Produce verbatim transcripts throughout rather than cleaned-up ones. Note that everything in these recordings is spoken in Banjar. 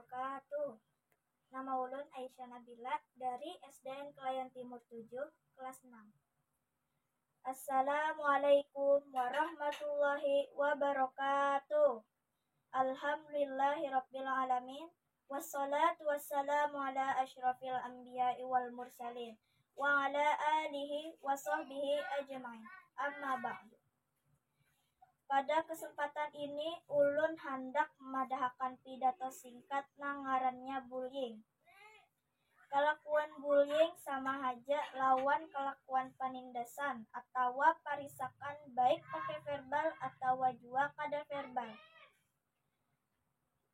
wabarakatuh. Nama ulun Aisyah Nabila dari S D N Kelayan Timur tujuh, kelas enam. Assalamualaikum warahmatullahi wabarakatuh. Alhamdulillahirabbil alamin. Wassalatu wassalamu ala asyrafil anbiya'i wal mursalin wa ala alihi wa sahbihi ajmain. Amma ba'du. Pada kesempatan ini, ulun handak memadahakan pidato singkat nang ngarannya bullying. Kalakuan bullying sama haja lawan kalakuan panindasan atawa parisakan, baik pakai verbal atawa jua kada verbal.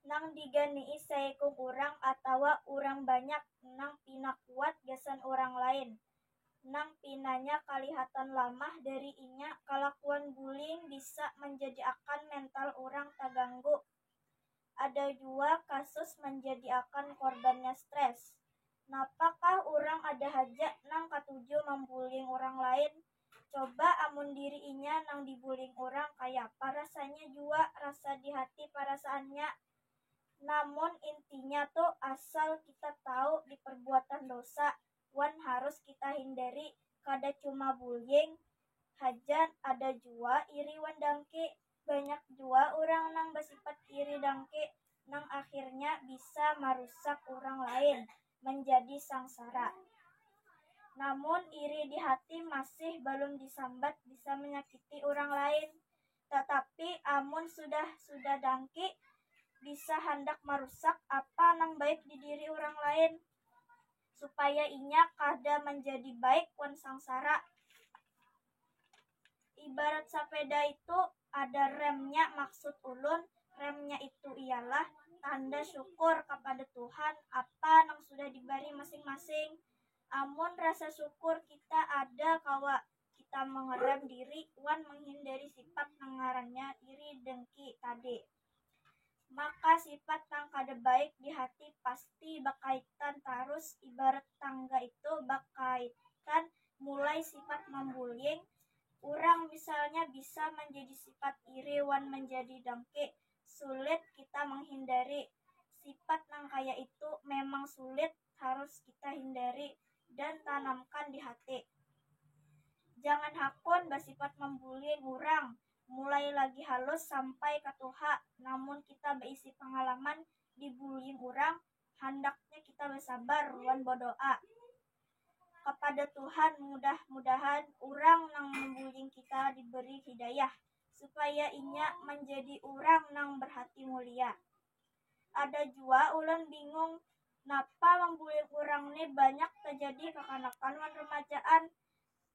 Nang digani'i saikung urang atawa urang banyak nang pina kuat gasan urang lain, nang pinanya kalihatan lamah dari inya, kalakuan bullying bisa manjadiakan mental urang taganggu. Ada jua kasus manjadiakan korbannya stres. Napakah urang ada haja nang katuju mambuling urang lain? Coba amun diri inya nang dibuling urang, kayapa rasanya jua rasa di hati parasaannya? Namun intinya tu asal kita tahu di perbuatan dosa wan harus kita hindari, kada cuma bullying haja, ada jua iri wan dangki. Banyak jua urang nang basipat iri dangki nang akhirnya bisa marusak urang lain manjadi sangsara. Namun iri di hati masih balum disambat bisa manyakiti urang lain. Tatapi amun sudah sudah dangki bisa handak marusak apa nang baik di diri urang lain, supaya inya kada manjadi baik wan sangsara. Ibarat sapeda itu ada remnya, maksud ulun remnya itu ialah tanda syukur kapada Tuhan apa nang sudah dibari masing-masing. Amun rasa syukur kita ada, kawa kita mengerem diri wan menghindari sifat nang ngarannya iri dengki tadi. Maka sifat nang kada baik di hati pasti bakaitan tarus, ibarat tangga itu bakaitan mulai sifat membuling urang, misalnya bisa menjadi sifat iri wan menjadi dengki, sulit kita menghindari. Sifat nang kaya itu memang sulit, harus kita hindari dan tanamkan di hati. Jangan hakun basifat membuling urang, mulai lagi halus sampai ka tuha. Namun kita baisi pangalaman dibuling urang, handaknya kita basabar wan badoa kapada Tuhan, mudah-mudahan urang nang membuling kita diberi hidayah supaya inya manjadi urang nang berhati mulia. Ada jua ulun bingung, napa mambuling urang ni banyak terjadi kakanakan wan remajaan.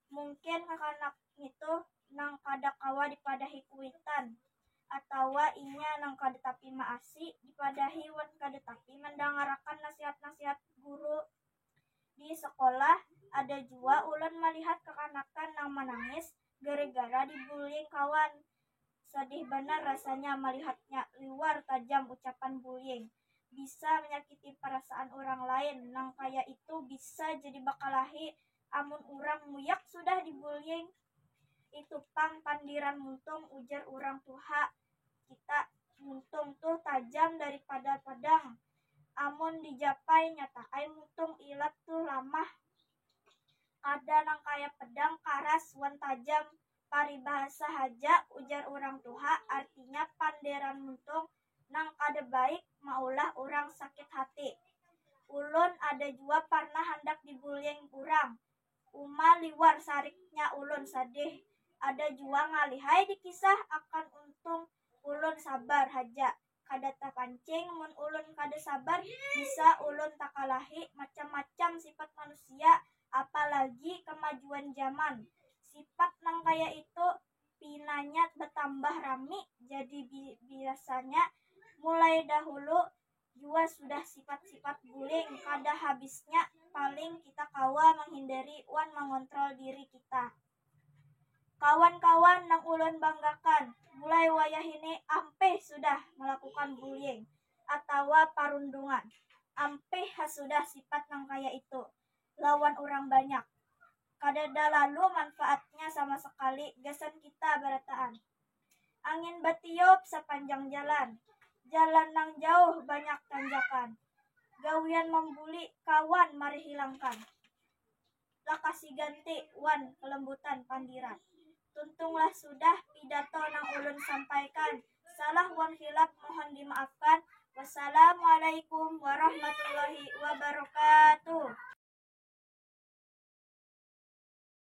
Mungkin kakanak ngitu nang kada kawa dipadahi kuitan, atawa inya nang kada tapi maasi dipadahi wan kada tapi mandangarakan nasihat-nasihat guru. Di sekolah, ada jua ulun malihat kakanakan nang manangis gara-gara dibuling kawan. Sadih banar rasanya malihatnya, liwar tajam ucapan buling. Bisa menyakiti perasaan orang lain, nang kaya itu bisa jadi bakalahi amun urang muyak sudah dibuling. Itu pang pandiran muntung, ujar urang tuha. Kita muntung tuh tajam daripada padang. Amun dijapai nyatai muntung ilat tuh lamah. Ada nang kaya pedang karas wan tajam. Paribahasa haja, ujar urang tuha, artinya panderan muntung nang kada baik maulah urang sakit hati. Ulun ada jua parnah handak dibuling urang. Uma liwar sariknya ulun sadih. Ada jua ngalihai dikisah akan untung ulun sabar haja. Kada tapancing mun ulun kada sabar, bisa ulun takalahi macam-macam sifat manusia, apalagi kemajuan zaman. Sifat nang kaya itu pinanya bertambah rami, jadi bi- biasanya mulai dahulu jua sudah sifat-sifat buling kada habisnya, paling kita kawa menghindari wan mengontrol diri kita. Kawan-kawan nang ulun banggakan, mulai wayah ini ampih sudah melakukan bullying atawa parundungan. Ampih ha sudah sifat nang kaya itu lawan urang banyak. Kadada lalu manfaatnya sama sekali gasan kita barataan. Angin batiup sapanjang jalan. Jalan nang jauh banyak tanjakan. Gawian mambuli kawan mari hilangkan. Lakasi ganti wan kelembutan pandiran. Tuntunglah sudah pidato nang ulun sampaikan. Salah wan khilaf mohon dimaafkan. Wassalamualaikum warahmatullahi wabarakatuh.